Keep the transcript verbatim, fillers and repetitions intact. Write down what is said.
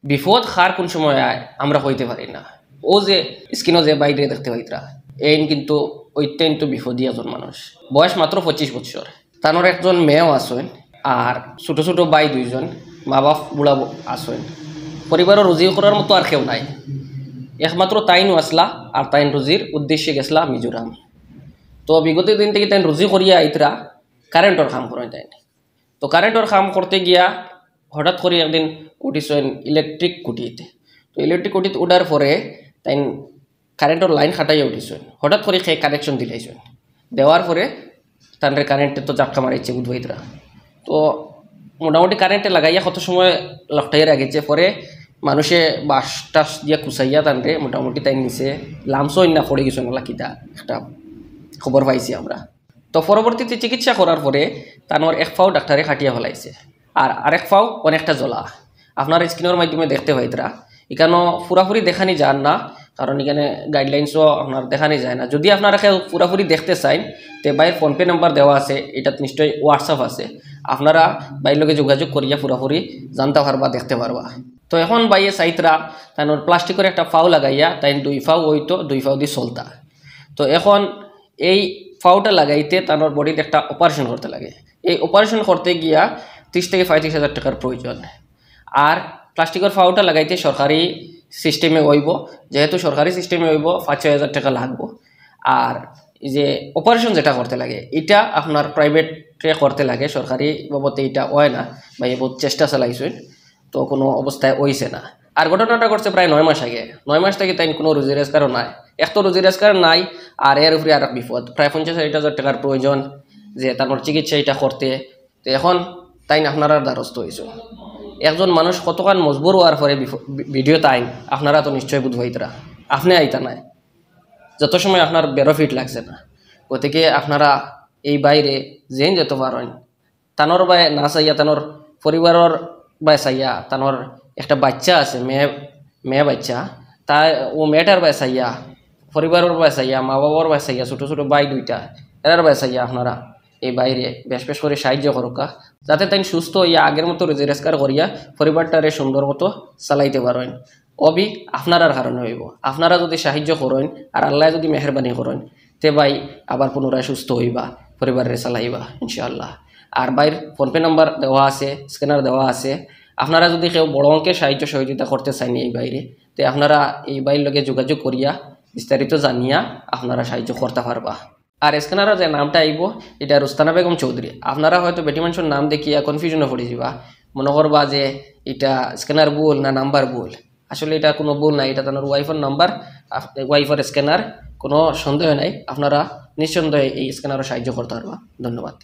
বিপদ কার কোন সময় আয় আমরা কইতে পারি না। ও যে স্ক্রিনো যে বাইরে দেখতে পাইতরা, এইন কিন্তু অত্যন্ত বিপদী একজন মানুষ, বয়স মাত্র পঁচিশ বছর। তানোর একজন মেয়েও আছইন, আর ছোট ছোট ভাই দুইজন, মা বাপ বুড়া ব-, আছইন। পরিবারও রুজি করার মতো আর কেউ নাই, একমাত্র তাইনও আসলা, আর তাইন রুজির উদ্দেশ্যে গেছলা মিজোরাম। তো বিগত দিন থাকি তাইন রুজি করিয়া আইতরা, কারেন্টর কাম করইন তাইন। তো কারেন্টর কাম করতে গিয়া হঠাৎ করি একদিন উঠিছইন ইলেকট্রিক খুঁটিতে। তো ইলেকট্রিক খুঁটিত উঠার পরে তাইন কারেন্টর লাইন কাটাইয়া উঠিছইন, হঠাৎ করি কে কানেকশন দিলাইছইন, দেওয়ার পরে তানরে কারেন্টে তো ঝাটকা মারাইছে বুধবাইতরা। তো মোটামুটি কারেন্টে লাগাইয়া কত সময় লকটাইয়া রাখছে, পরে মানুষে বাঁশ টাশ দিয়া কুচাইয়া তানরে মোটামুটি তাইন নিচে লামছইন না পড়ি গেছইন না কিতা একটা খবর পাইছি আমরা। তো পরবর্তীতে চিকিৎসা করার পরে তানোর এক পাও ডাক্তারে কাটিয়া ফালাইছে, আর আরেক পাও অনেকটা জ্বলা। আপনারা স্ক্রিনর মাধ্যমে দেখতে পাইতরা, ইখানো পুরাপুরি দেখানি যার না, কারণ ইখানো গাইডলাইন্সও আপনার দেখানি যায় না। যদি আপনারা কেউ পুরাপুরি দেখতে চাইন, তে ভাইর ফোনপে নাম্বার দেওয়া আছে, ইটাত নিশ্চয়ই WhatsApp আছে, আপনারা ভাইর লগে যোগাযোগ করিয়া পুরাপুরি জানতা পারবা, দেখতে পারবা। তো এখন ভাইয়ে চাইতরা তানোর প্লাস্টিকর একটা পাও লাগাইয়া তাইন দুই পাও অইতো, দুই পাও দি চলতা। তো এখন এই পাওটা লাগাইতে তানোর বডিত একটা অপারেশন করতে লাগে। এই অপারেশন করতে গিয়া ত্রিশ থেকে পঁয়ত্রিশ হাজার টাকার প্রয়োজন। আর প্লাস্টিকর পাওটা লাগাইতে সরকারি সিস্টেমে অইবো, যেহেতু সরকারি সিস্টেমে অইবো, পাঁচ ছয় হাজার টাকা লাগবো। আর এই যে অপারেশন যেটা করতে লাগে, ইটা আপনার প্রাইভেটে করতে লাগে, সরকারি বাবদে ইটা অয় না। ভাইয়ে বহুত চেষ্টা চালাইছইন, তো কোনো অবস্থায় অইছে না। আর ঘটনাটা ঘটছে প্রায় নয় মাস আগে। নয় মাস থাকি তাইন কোনো রুজি রোজগারও নাই, এক তো রুজি রোজগার নাই, আর এর উপরে আর এক বিপদ, প্রায় পঞ্চাশ ষাট হাজার টাকার প্রয়োজন যে তানোর চিকিৎসা ইটা করতে। তো এখন তাইন আপনারার দ্বারস্থ অইছইন। একজন মানুষ কতখান মজবুর অওয়ার পরে বিফ-, ভি-, ভিডিও তাইন আপনারা তো নিশ্চয়ই বুঝবাইতরা, আপনে আইতা নায়, যত সময় আপনার বেরো ফিট লাগছে না। গতিকে আপনারা এই ভাইরে যেইন যত পারইন, তানোর বায় না চাইয়া, তানোর পরিবারর বায় চাইয়া, তানোর একটা বাচ্চা আছে, মেয়ে, মেয়ে বাচ্চা, তা ও মেয়েটার বায় চাইয়া, পরিবারর বায় চাইয়া, মা বাবার বায় চাইয়া, ছোট ছোট ভাই দুইটা, এরার বায় চাইয়া আপনারা এই ভাইরে বেশ বেশ করি সাহায্য করউক্কা, যাতে তাইন সুস্থ অইয়া আগের মতো রুজি রোজগার করিয়া পরিবারটারে সুন্দর মতো চালাইতে পারইন। অবি আপনারার কারণে অইবো। আপনারা যদি সাহায্য করইন আর আল্লায় যদি মেহেরবানি করইন, তে ভাই আবার পুনরায় সুস্থ অইবা, পরিবাররে চালাইবা ইনশাআল্লাহ। আর ভাইর ফোনপে নাম্বার দেওয়া আছে, স্ক্যানার দেওয়া আছে। আপনারা যদি কেউ বড় অঙ্কের সাহায্য সহযোগিতা করতে চাইন এই ভাইরে, তে আপনারা এই ভাইর লগে যোগাযোগ করিয়া বিস্তারিত জানিয়া আপনারা সাহায্য করতা পারবা। আর স্ক্যানারর যে নামটা আইবো, ইটা রুস্তানা বেগম চৌধুরী। আপনারা হয়তো বেটি মানষর নাম দেখিয়া কনফিউশনো পড়ি যিবা, মনো করবা যে ইটা স্ক্যানার ভুল না নাম্বার ভুল। আসলে ইটা কোনো ভুল নাই, ইটা তানোর ওয়াইফর নাম্বার, আপ-, ওয়াইফর স্ক্যানার, কোনো সন্দেহ নাই। আপনারা নিঃসন্দেহে এই স্ক্যানারো সাহায্য করতা পারবা। ধন্যবাদ।